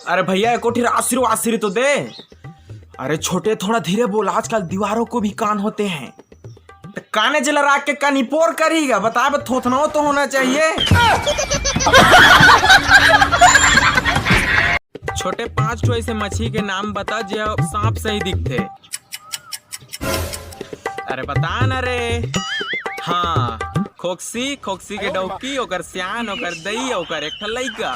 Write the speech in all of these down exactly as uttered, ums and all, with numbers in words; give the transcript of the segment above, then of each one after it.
अरे भैया, एको ठिर आशीर्वाद आशीर्वाद तो दे। अरे छोटे, थोड़ा धीरे बोल, आजकल दीवारों को भी कान होते हैं। त काने जेला राख के का निपोर करही गा? बताए बर थोथनाओ तो होना चाहिए। छोटे, पांच ठो ऐसे मछली के नाम बता, जे सांप सही दिखथे। अरे बता ना रे। हाँ, खोक्सी, खोक्सी के डौकी, ओकर सियान, ओकर दई, ओकर एक ठो लइका।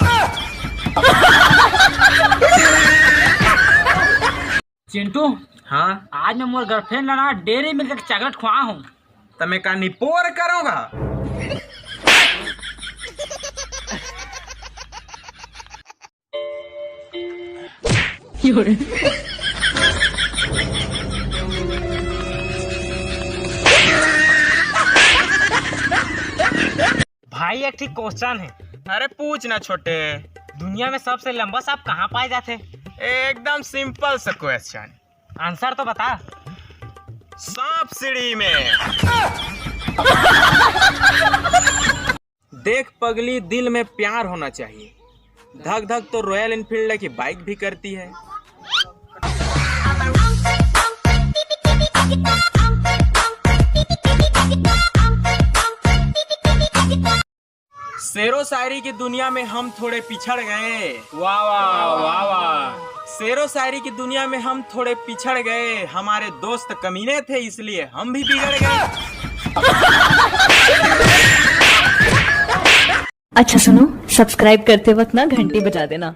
चिंटू, हाँ? आज मैं मोर गर्लफ्रेंड ला ना डेयरी मिल्क के चॉकलेट खुआ हूँ। त मैं का निपोर करोगा? भाई, एक ठीक क्वेश्चन है। अरे पूछ ना छोटे। दुनिया में सबसे लंबा सांप कहाँ पाए जाथे? एकदम सिंपल सा क्वेश्चन। आंसर तो बता। सांप सीढ़ी में। देख पगली, दिल में प्यार होना चाहिए। धक धक तो रॉयल एनफील्ड की बाइक भी करती है। शेरो शायरी की दुनिया में हम थोड़े पिछड़ गए। वाह, वाह, वाह, वाह। शेरो शायरी की दुनिया में हम थोड़े पिछड़ गए। हमारे दोस्त कमीने थे, इसलिए हम भी बिगड़ गए। अच्छा सुनो, सब्सक्राइब करते वक्त ना घंटी बजा देना।